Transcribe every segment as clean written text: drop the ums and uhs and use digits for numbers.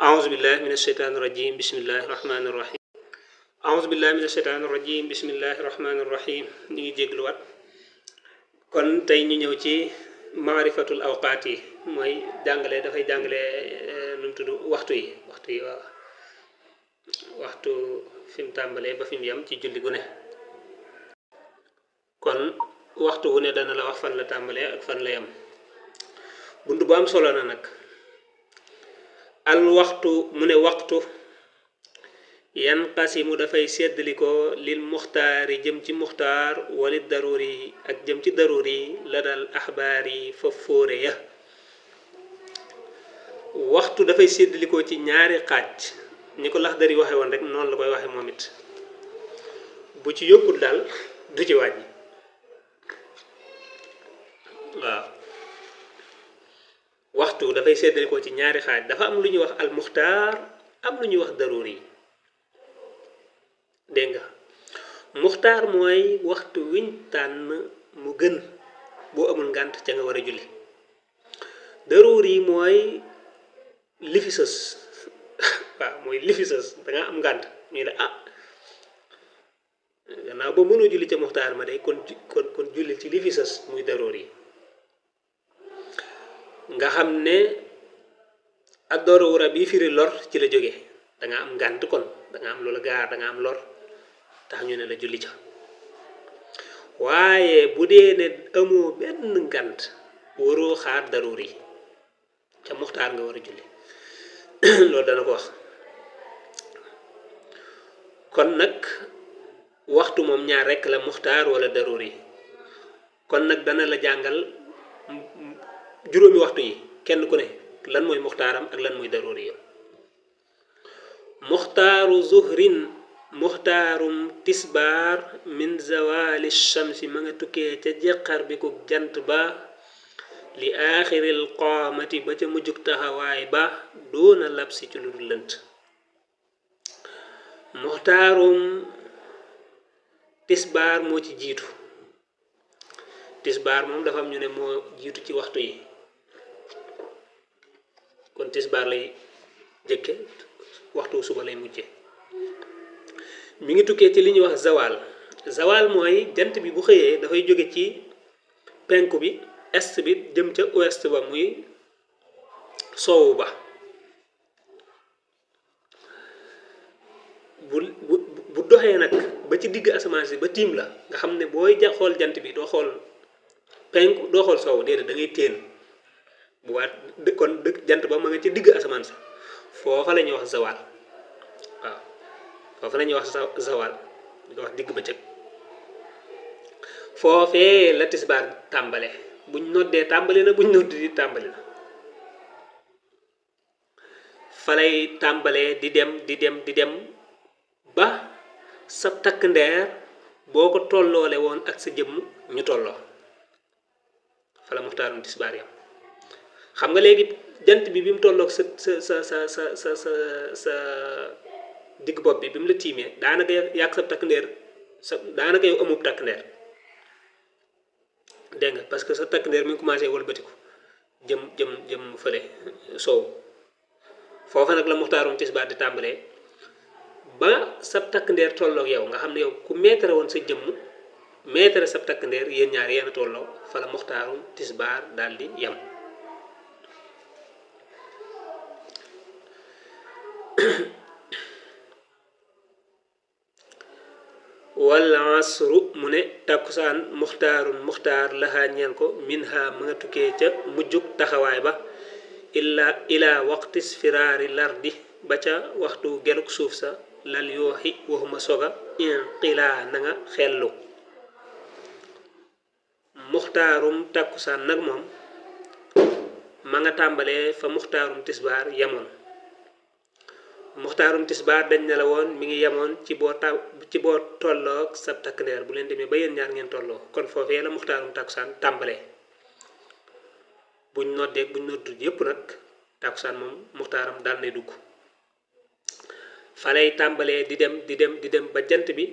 أعوذ بالله من الشيطان الرجيم بسم الله الرحمن الرحيم أعوذ بالله من الشيطان الرجيم بسم الله الرحمن الرحيم نيجي جيغلوات kon tay ñu ñëw ci maarifatul awqaat yi mooy jàngale dafay jàngale nu mu tudd waxtu yi waaw waxtu fi mu tàmbalee ba fi mu yem ci julli gu ne kon waxtu wu ne dana la wax fan la tàmbalee ak fan la yem buntu bu am solo na nag al waxtu mu ne waxtu yan qasimu dafay séddalikoo lil muxtaari jëm ci muxtaar wali daruri ak jëm ci daruri la dal axbaar yi fa fóore ya waxtu dafay séddalikoo ci ñaari xaaj ni ko Laxdari waxe woon rek noonu la koy waxe moom it bu ci yokkul daal du ci wàññi waaw waxtu dafay séddalikoo ci ñaari xaaj dafa am lu ñuy wax al muxtaar am lu ñuy wax daruri dégg nga muxtaar mooy waxtu wiñ tànn mu gën boo amul ngànt ca nga war a julli daruri mooy lifi sës waaw mooy lifi sës da nga am ngànt ñu la gannaaw ba mënoo julli ca muxtaar ma day kon julli ci lifi sës muy daruri nga xam ne ak darura bi firi lor ci la jóge da nga am ngànt kon da nga am loola gaar da nga am lor tax ñu ne la julli ca waaye bu dee ne amoo benn ngànt waroo xaar daruri ca muxtaar nga war a julli loolu dana ko wax kon nag waxtu moom ñaar rekk la muxtaar wala daruri kon nag dana la jàngal juróomi waxtu yi kenn ku ne lan mooy muxtaaram ak lan mooy daruri yow muxtaaru zuhrin muxtaarum tisbaar min zawali shamsi ma nga tukkee ca jeqar bi ku jant ba li aaxiril qaamati ba ca mujjug taxawaay ba doona labsi ci lu dul lënt muxtaarum tisbaar moo ci jiitu tisbaar moom dafa am ñu ne moo jiitu ci waxtu yi kon tisbaar lay jëkke waxtu suba lay mujje mi ngi tukkee ci li ñuy wax zawal mooy jant bi bu xëyee dafay jóge ci penku bi est bi jëm ca ouest ba muy soowu ba bu doxee nag ba ci digg asamaan si ba tiim la nga xam ne booy xool jant bi doo xool penku doo xool soowu déedéet da ngay téen bu waat kon jant ba ma nga ci digg asamaan sa foofa la ñuy wax zawal waaw foofu la ñuy wax zawal di ko wax digg bëccëg foofee la tisbaar tàmbale buñ noddee tàmbali na buñ nodd di tàmbali na fa lay tàmbalee di dem ba sa takk ndeer boo ko tolloole woon ak sa jëmm ñu tolloo fa la muxtaarum tisbaar yam xam nga léegi jant bi mu tolloog sa digg bopp bi mu la tiimee daanaka yàgg sa takk ndeer daanaka yow amub takk ndeer dégg nga parce que sa takk ndeer mi ngi commencé wëlbatiku jëm fële soow foofa nag la muxtaarum tisbaar di tàmbalee ba sa takk ndeer tolloog yow nga xam ne yow ku meetare woon sa jëmm meetare sa takk ndeer yéen ñaar yéen a tolloo fa la muxtaarum tisbaar daal di yem wal asru mu ne takkusaan muxtaar laxaa ñeel ko min ha ma nga tukkee ca mujjug taxawaay ba ila waqtis firaari lardi ba ca waxtu geluk suuf sa lal yooxi waxuma soga inqilaa na nga xellu muxtaarum takkusaan nag moom ma nga tàmbalee fa muxtaarum tisbaar yamoon muxtaarum tisbaar dañ ne la woon mi ngi yemoon ci boo tolloog sa takk ndeer bu leen demee ba yéen ñaar ngeen tolloo kon foofee la muxtaarum takkusaan tàmbalee buñ noddeeg buñ noddul yépp nag takkusaan moom muxtaaram daal nay dugg fa lay tàmbalee di dem ba jant bi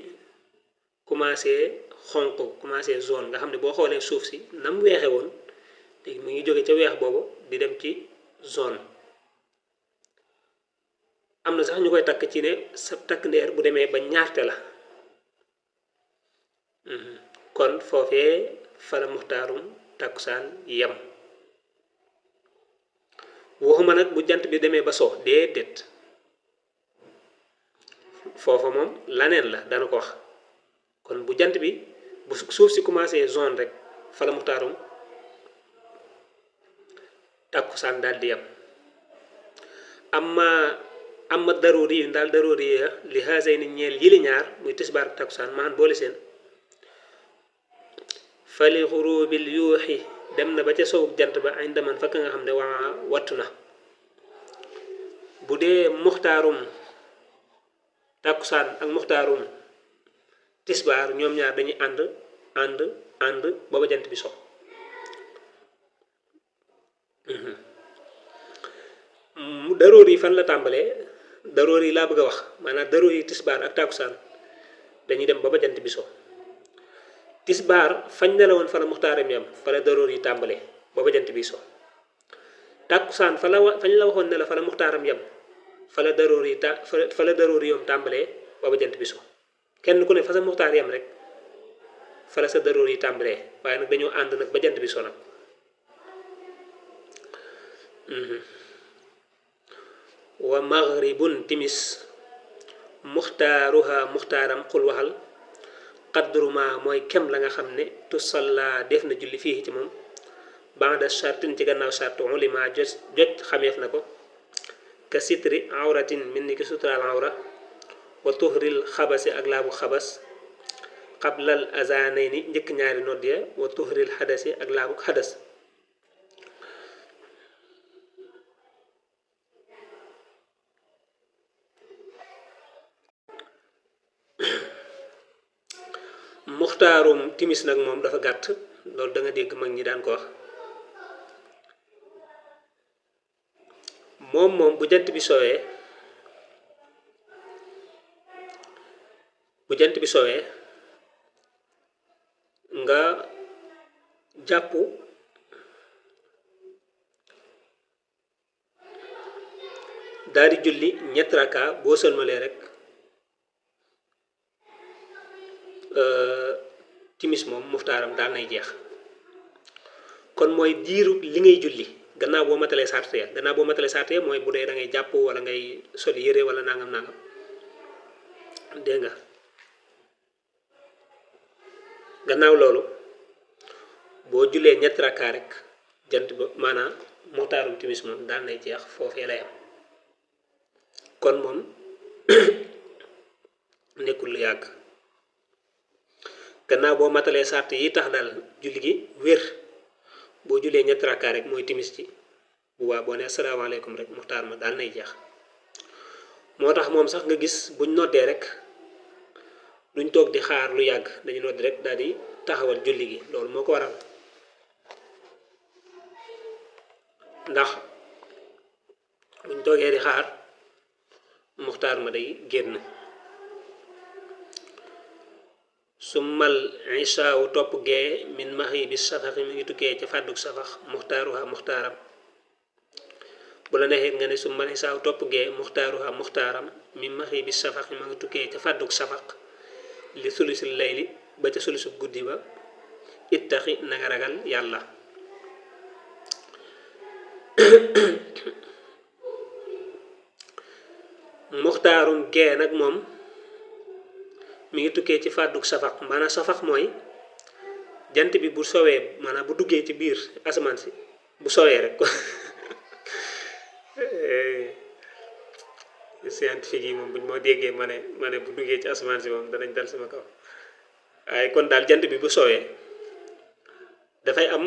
commencé xonq commencé zone nga xam ne boo xoolee suuf si nam weexe woon léegi mu ngi jóge ca weex boobu di dem ci zone am na sax ñu koy takk ci ne sa takk ndeer bu demee ba ñaarte la kon foofee fala muxtaarum takkusaan yem waxuma nag bu jant bi demee ba so déedéet foofa moom laneen la dana ko wax kon bu jant bi bu suuf si commencé zone rek fala muxtaarum takkusaan daal di yem amma daruri yu daal daruri ya li haasay ni ñeel yili ñaar muy tisbaar takkusaan maan boole seen fali xurubil yuuxi dem na ba ca sowu jant ba ay ndaman fakk nga xam ne waa wattu na bu dee muxtaarum takkusaan ak muxtaarum tisbaar ñoom ñaar dañuy ànd booba jant bi so daroor yi fan la tàmbalee daroor yi laa bëgg a wax maanaam daroor yi tisbaar ak takkusaan dañuy dem booba jant bi so tisbaar fañ ne la woon fa la muxtaaram yam fa la daroor yi tàmbalee booba jant bi so takkusaan fañ la waxoon ne la fa la muxtaaram yam fa la daroor yi fa la daroor yi yoom tàmbalee booba jant bi so kenn ku ne fa sa muxtaar yam rek fa la sa daroor yi tàmbalee waaye nag dañoo ànd nag ba jant bi so nag wa maghribun timis muxtaaruha muxtaaram xul waxal qadruma mooy kem la nga xam ne tusalla def na julli fii ci moom ba'da shartin ci gannaaw shart ulima jot xameef na ko ka sitri awratin min ni ki suturaal awra wa tuhril xabasi ak laabu xabas qablal azanayni njëkk ñaari nodd ya wa tuhril xadasi ak laabu xadas muxtaarum timis nag moom dafa gàtt loolu da nga dégg mag ñi daan ko wax moom bu jant bi sowee nga jàpp daal di julli ñett raka boo sëlmalee rek timis moom muxtaaram daal nay jeex kon mooy diiru li ngay julli gannaaw boo matalee sart ya mooy bu dee da ngay jàpp wala ngay sol yére wala nangam dégg nga gannaaw loolu boo jullee ñett rakkaa rek jant ba maanaam muxtaarum timis moom daal nay jeex foofee lay am kon moom nekkul lu yàgg gannaaw boo matalee sart yi tax daal julli gi wér boo jullee ñett rakkaa rek mooy timis ci bu waa boo ne asalaamaaleykum rek muxtaar ma daal nay jeex moo tax moom sax nga gis buñ noddee rek duñ toog di xaar lu yàgg dañu noddi rek daal di taxawal julli gi loolu moo ko waral ndax buñ toogee di xaar muxtaar ma day génn summal isaawu topp gee min maxi bi safaxi mi ngi tukkee ca fàdduk safax muxtaaruha muxtaaram bu la neexee nga ne summal isaawu topp gee muxtaaruha muxtaaram min maxi bi safaxi ma ngi tukkee ca fàdduk safax li sulusil layli ba ca sulusub guddi ba ittaxi na nga ragal yàlla muxtaarum gee nag moom mi ngi tukkee ci fàdduk safax maanaam safax mooy jant bi bu sowee maanaam bu duggee ci biir asamaan si bu sowee rek ko scientifique yi moom buñ moo déggee ma ne bu duggee ci asamaan si moom danañ dal sama kaw waaye kon daal jant bi bu sowee dafay am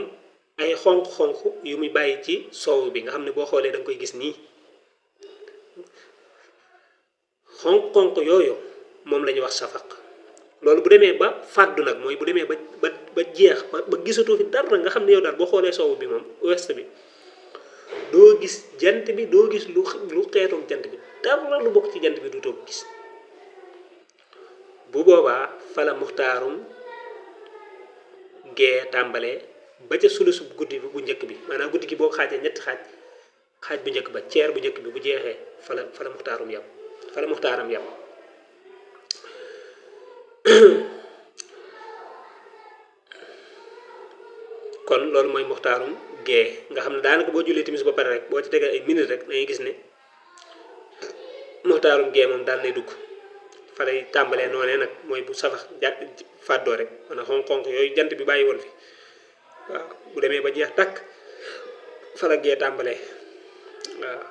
ay xonq-xonq yu muy bàyyi ci soow bi nga xam ne boo xoolee da nga koy gis nii xonq-xonq yooyu moom la ñuy wax safaq loolu bu demee ba fàddu nag mooy bu demee ba jeex ba gisatoo fi dara nga xam ne yow daal boo xoolee soow bi moom ouest bi doo gis jant bi doo gis lu xeetoog jant bi dara lu bokk ci jant bi du toog gis bu boobaa fala muxtaarum gee tàmbalee ba ca sulusu guddi bi bu njëkk bi maanaam guddi gi boo xaajee ñetti xaaj bu njëkk ba ceer bu njëkk bi bu jeexee fala muxtaarum yam fala muxtaaram yam kon loolu mooy muxtaarum gee nga xam ne daanaka boo jullee timis ba pare rek boo ci tegee ay minute rek dangay gis ne muxtaarum gee moom daal lay dugg fa lay tàmbalee noonee nag mooy bu safax fàddoo rek man a xonq-xonq yooyu jant bi bàyyi woon fi waaw bu demee ba jeex takk fa la gee tàmbalee waaw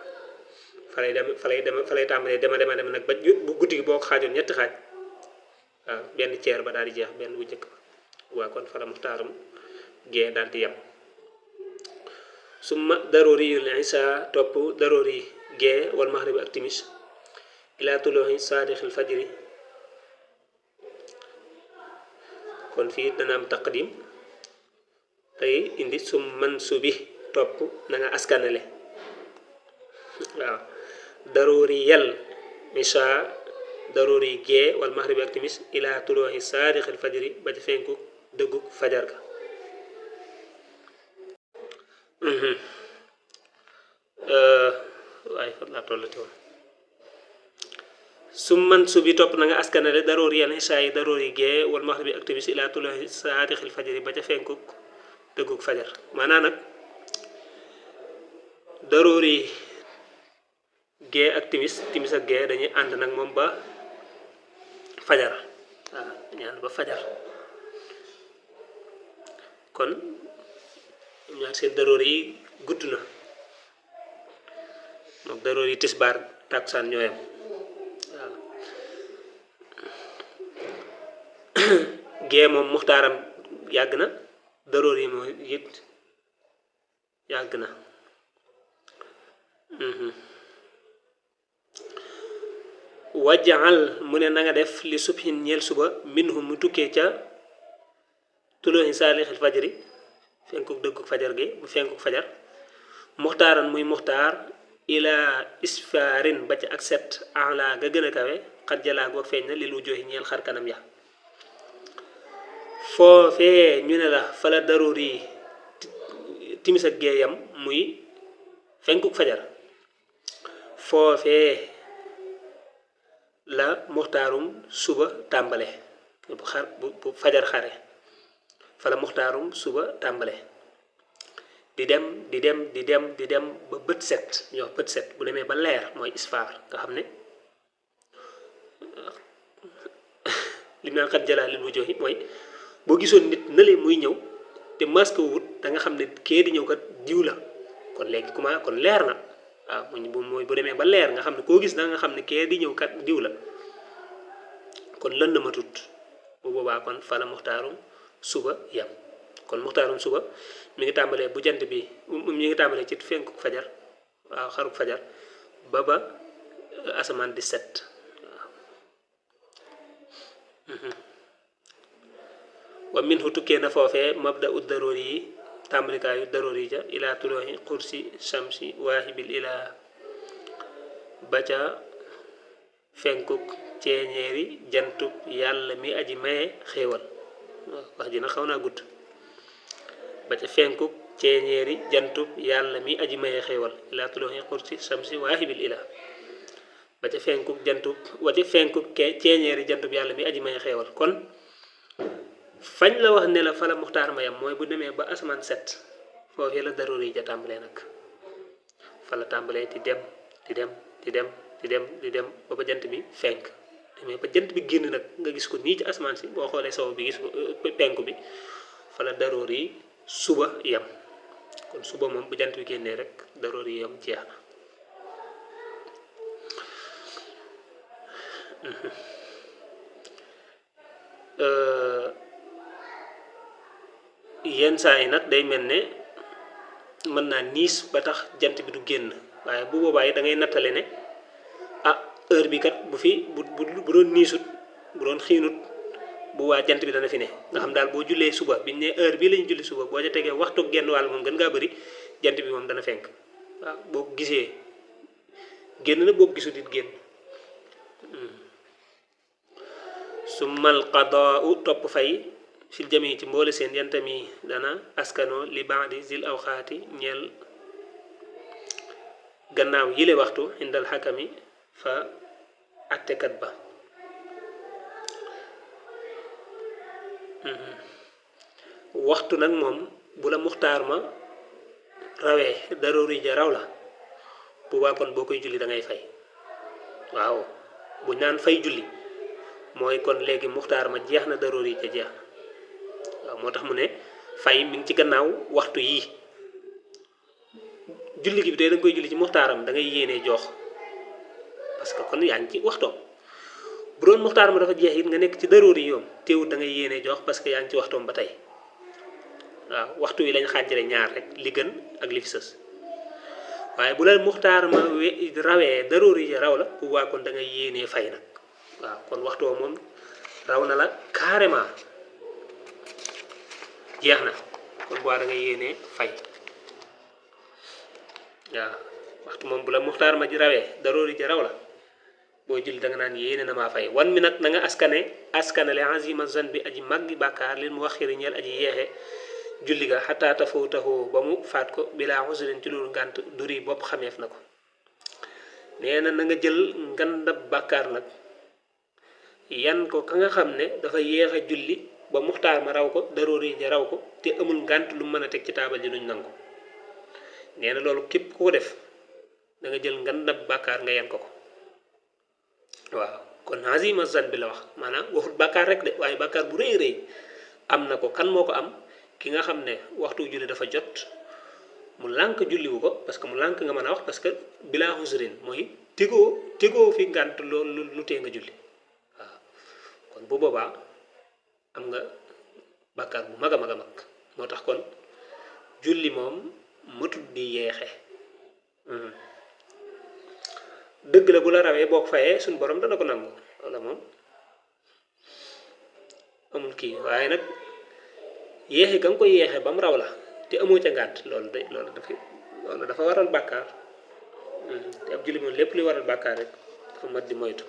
fa lay tàmbalee dema nag ba bu guddi gi boo ko xaajoon ñetti xaaj waaw benn ceer ba daal di jeex benn bu njëkk ba waaw kon fa la muxtaarum gee daal di yem summa daruriyul isa topp daruri gee wal maghrib ak timis ila tuluhi saadixil fajri kon fii dana am taqdim tey indi sum man subi topp na nga askanale waaw daruri yal isa daruri gee wal maghrib ak timis ila tuluhi saadixil fajri ba ci fenku dëgguk fajar ga waaye fan laa tollati woon su man su bi topp na nga askanale daroori yan isaa yi daroori gee wal maxribi ak timis ilaa tuluuhi saadixil fajari ba ca fenkuk dëgguk fajar maanaam nag daroori gee ak timis ak gee dañuy ànd nag moom ba fajar waaw dañuy ànd ba fajar kon ñaar seen daroori yi gudd na moom daroori yi tisbaar takkusaan ñooyam waaw gee moom muxtaaram yàgg na daroori yi mooy it yàgg na wajaal mu ne na nga def li subhin ñeel suba minhum mu tukkee ca tulooxi saalixil fajari fenkuk dëgguk fajar gi bu fenkuk fajar muxtaaran muy muxtaar ilaa isfaarin ba ca ak set ala ga gën a kawe xat jalaa goog feeñ na li lu joxi ñeel xar kanam ya foofee ñu ne la fala daruri timis ak geeyam muy fenkuk fajar foofee la muxtaarum suba tàmbale bu fajar xare fala muxtaarum suba tàmbale di dem ba bët set ñu wax bët set bu demee ba leer mooy isfaar nga xam ne li mu naan xat jalaa li mu joxi mooy boo gisoon nit na lee muy ñëw te masque wut da nga xam ne kee di ñëw kat diw la kon léegi kon leer na waaw mooy bu demee ba leer nga xam ne koo gis da nga xam ne kee di ñëw kat diw la kon lënd ma tut bu boobaa kon fala muxtaarum suba yam kon muxtaarum suba mi ngi tàmbalee bu jant bi mi ngi tàmbalee ci fenku fajar waaw xaruk fajar ba asamaan di set waaw wa min hu tukkee na foofee mabda u daroori yi tàmbalikaayu daroori ja ilaa tulooxi xursi shamsi waahibil ilaa ba ca fenkuk ceeñeeri jantub yàlla mi aji maye xéewal wax ji na xaw naa gudd ba ca fenkuk ceeñeeri jantub yàlla mi aji maye xéewal ilaa tulooxi xursi shamsi waahibil ilaa ba ca fenkuk ceeñeeri jantub yàlla mi aji maye xéewal kon fañ la wax ne la fala muxtaar ma yam mooy bu demee ba asamaan set foofee la daruri ja tàmbalee nag fala tàmbalee di dem ba jant bi fenk demee ba jant bi génn nag nga gis ko nii ci asamaan si boo xoolee sow bi gis ko penku bi fala daruri suba yam kon suba moom bu jant bi génnee rek daruri yam jeex na yenn saa yi nag day mel ne mën naa niis ba tax jant bi du génn waaye bu boobaa yi da ngay nattale ne heure bi kat bu doon niisut bu doon xiinut bu waa jant bi dana fi ne nga xam daal boo jullee suba biñ ne heure bii lañu julli suba boo ca tegee waxtu genn wàll moom gën ngaa bëri jant bi moom dana fenk waaw boo ko gisee génn na boo ko gisut it génn summal qadaa topp fay fil jami ci mboole seen yantami dana askano li baadi zil awxaati ñeel gannaaw yile waxtu indal xakami fa attekat ba waxtu nag moom bu la muxtaar ma rawee daruri ja raw la bu baa kon boo koy julli da ngay fay waaw bu ñaan fay julli mooy kon léegi muxtaar ma jeex na daruri ja jeex na waaw moo tax mu ne fay mi ngi ci gannaaw waxtu yii julli gi bi tey da nga koy julli ci muxtaaram da ngay yéenee jox parce que kon yaa ngi ci waxtoom bu doon muxtaar ma dafa jeex it nga nekk ci daruri yoom teewut da ngay yéenee jox parce que yaa ngi ci waxtoom ba tey waaw waxtu wi lañ xaajale ñaar rek li gën ak li fi sës waaye bu la muxtaar ma rawee daruri ja raw la bu waa kon da ngay yéenee fay nag waaw kon waxtu wa moom raw na la carrément jeex na kon bu waa da ngay yéenee fay waaw waxtu moom bu la muxtaar ma ji rawee daruri ja raw la boo julli da nga naan yéene na maa fay wan mi nag na nga askanale azima zan bi aji màggi bàkkaar lil mu waxiri ñeel aji yeexe julli ga xataa tafawtahu ba mu faat ko bilaa usrin ci loolu ngànt duri bopp xameef na ko nee na nga jël ngandab bàkkaar nag yan ko ka nga xam ne dafa yéex a julli ba muxtaar ma raw ko daruri ja raw ko te amul ngànt lu mën a teg ci taabal ji duñ nangu nee na loolu képp ku ko def da nga jël ngandab bàkkaar nga yan ko waaw kon azima zan bi la wax maanaam waxut bàkkaar rek de waaye bàkkaar bu rëy rëy am na ko kan moo ko am ki nga xam ne waxtu julli dafa jot mu lànk julliwu ko parce que mu lànk nga mën a wax parce que bilaa husrin mooy tegoo fi ngànt loolu lu tee nga julli waaw kon bu boobaa am nga bàkkaar bu mag a mag a mag moo tax kon julli moom matut di yeexe dëgg la bu la rawee boo ko fayee suñu borom dana ko nangu wala moom amul kii waaye nag yéexe ga nga koy yéexe ba mu raw la te amoo ca ngànt loolu dafa waral bàkkaar te ab julli moom lépp luy waral bàkkaar rek dafa mat di moytu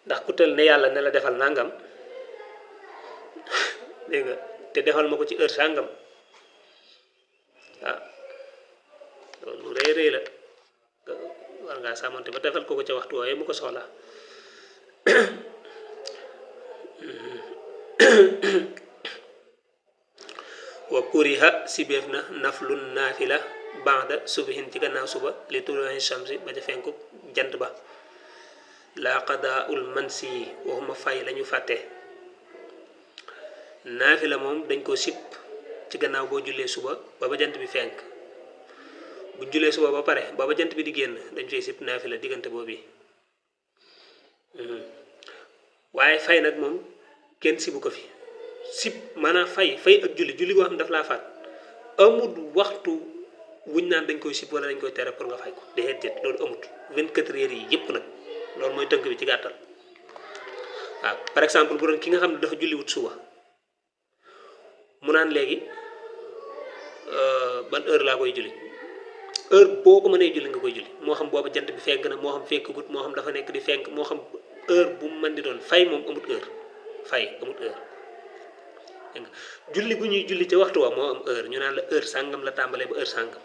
ndax ku tel ne yàlla ne la defal nangam dégg nga te defal ma ko ci heure sàngam ah loolu rëy rëy la war ngaa sàmmante ba defal ko ca waxtu wooye mu ko soxla wa kuriha sibeef na naflun naafila ba'da subhin ci gannaaw suba li tuluu'i shamsi ba ca fenku jant ba laa qadaa'ul mansi waxuma fay lañu fàtte naafila moom dañ ko sib ci gannaaw boo jullee suba ba ba jant bi fenk bu jullee suba ba pare ba ba jant bi di génn dañ fay sib naafila diggante boobu waaye fay nag moom kenn sibu ko fi sib maanaam fay ak julli goo xam ne daf laa faat amut waxtu wuñ naan dañ koy sib wala dañ koy tere pour nga fay ko déedéet loolu amut 24 heures yi yëpp nag loolu mooy tënk bi ci gàttal waaw par exemple bu doon ki nga xam ne dafa julli wut suba mu naan léegi ban heure laa koy julli heure boo ko mënee julli nga koy julli moo xam booba jant bi fenk na moo xam fenkagut moo xam dafa nekk di fenk moo xam heure bu mu mën di doon fay moom amut heure fay amut heure julli gu ñuy julli ca waxtu wa moo am heure ñu naan la heure sàngam la tàmbalee ba heure sàngam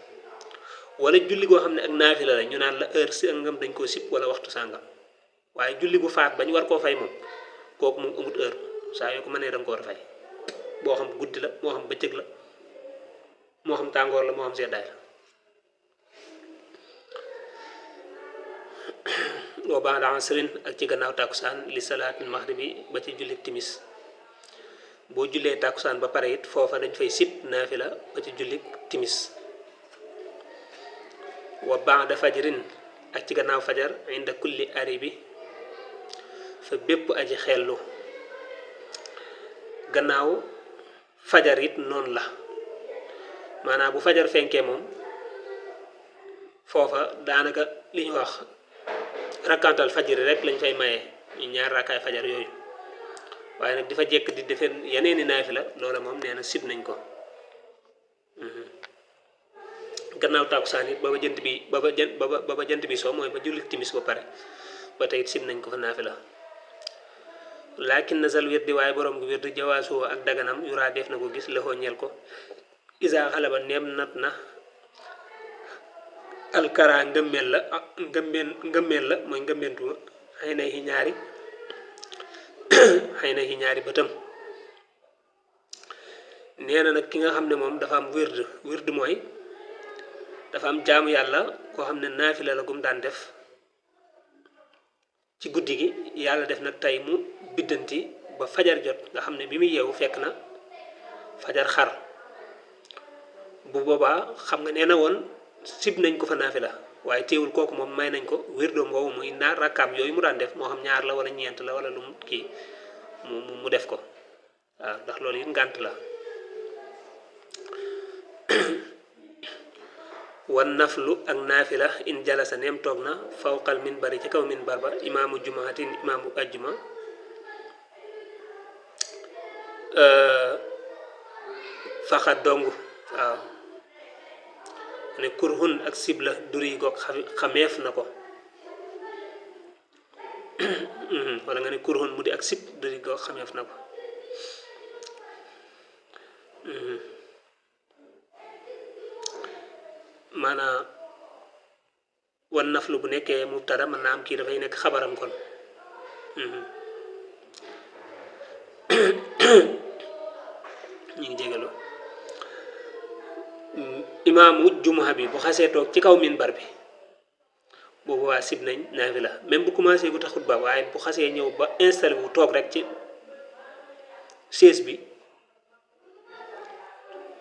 wala julli goo xam ne ak naafila la ñu naan la heure sàngam dañ koo sib wala waxtu sàngam waaye julli gu faat ba ñu war koo fay moom kooku moom amut heure saa yoo ko mënee da nga ko war a fay boo xam guddi la moo xam bëccëg la moo xam tàngoor la moo xam seddaay la wa ba'da asrin ak ci gannaaw tàkkusaan li salaatul maxribi ba ci julli timis boo jullee tàkkusaan ba pare it foofa dañ fay sib naafila ba ci julli timis wa ba'da fajrin ak ci gannaaw fajar inda kulli aribi fa bépp aji xellu gannaaw fajar it noonu la maanaam bu fajar fenkee moom foofa daanaka li ñu wax rakkantal fajiri rek lañ fay maye ñu ñaar rakkaay fajar yooyu waaye nag di fa jekk di defee yeneen i naafila loola moom nee na sib nañ ko gannaaw tàkkusaan it ba ba jant bi soo mooy ba julli timis ba pare ba tey it sib nañ ko fa naafila laakin nasal wér di waaye borom gu wér di jawaasoo ak daganam yuraa def na ko gis lëxoo ñeel ko isa xalaba neem nat na alkara ngëmmeel la ngëmmeel la mooy ngëmmentu xëy na yi ñaari bëtam nee na nag ki nga xam ne moom dafa am wird mooy dafa am jaamu yàlla koo xam ne naafila la gum daan def ci guddi gi yàlla def nag tey mu biddanti ba fajar jot nga xam ne bi muy yeewu fekk na fajar xar bu boobaa xam nga nee na woon sib nañ ko fa naafila waaye teewul kooku moom may nañ ko wirdoom boobu muy naar rakkaam yooyu mu daan def moo xam ñaar la wala ñeent la wala lu mu kii mu def ko waaw ndax loolu it ngànt la wan naflu ak naafila in jalasa neem toog na fawqal minbari ci kaw minbar ba imaamu jumaatin imaamu ajjuma faxa dong waaw ne kurhun ak sibla duri goog xameef na ko wala nga ne kurhun mu di ak sib duri goog xameef na ko maanaam wan naflu bu nekkee mubtada mën naa am kii dafay nekk xabaram kon ñu ngi jégalu imaamu jumuha bi bu xasee toog ci kaw minbar bi boobu waa sib nañ naafila même bu commencé bu taxut ba waaye bu xasee ñëw ba installé wu toog rek ci chaise bi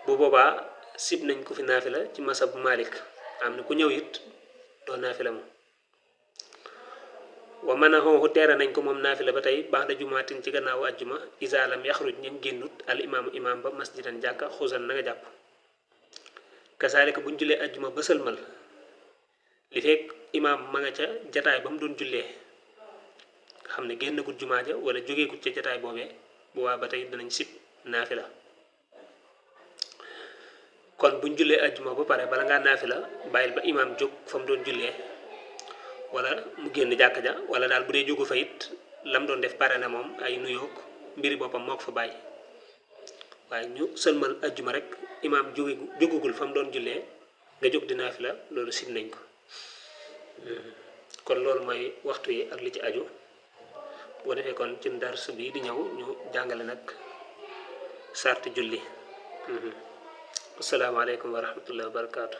bu boobaa sib nañ ko fi naafila ci masab Malik am na ku ñëw it doo naafila moom wa mën a xonxu teera nañ ko moom naafila ba tey baax da jumaatin ci gannaawu ajjuma isaalam yaxruj ñam génnut al imaamu imaam ba masjidan jàkka xuusan na nga jàpp kasaalika buñ jullee ajjuma ba sëlmal li fekk imaam ma nga ca jataay ba mu doon jullee nga xam ne génnagul jumaa ja wala jógeegut ca jataay boobee bu waa ba tey danañ sib naafila kon buñ jullee ajjuma ba pare bala ngaa naafila bàyyil ba imaam jóg fa mu doon jullee wala mu génn jàkka ja wala daal bu dee jógu fa it lam doon def pare na moom ay nuyoog mbiri boppam moo ko fa bàyyi waaye ñu sëlmal ajjuma rek imaam jógugul fa mu doon jullee nga jóg di naafila loolu sib nañ ko kon loolu mooy waxtu yi ak li ci aju boo defee kon ci dars bi di ñëw ñu jàngale nag sarti julli asalaamaaleykum wa rahmatullahi wa barakaatu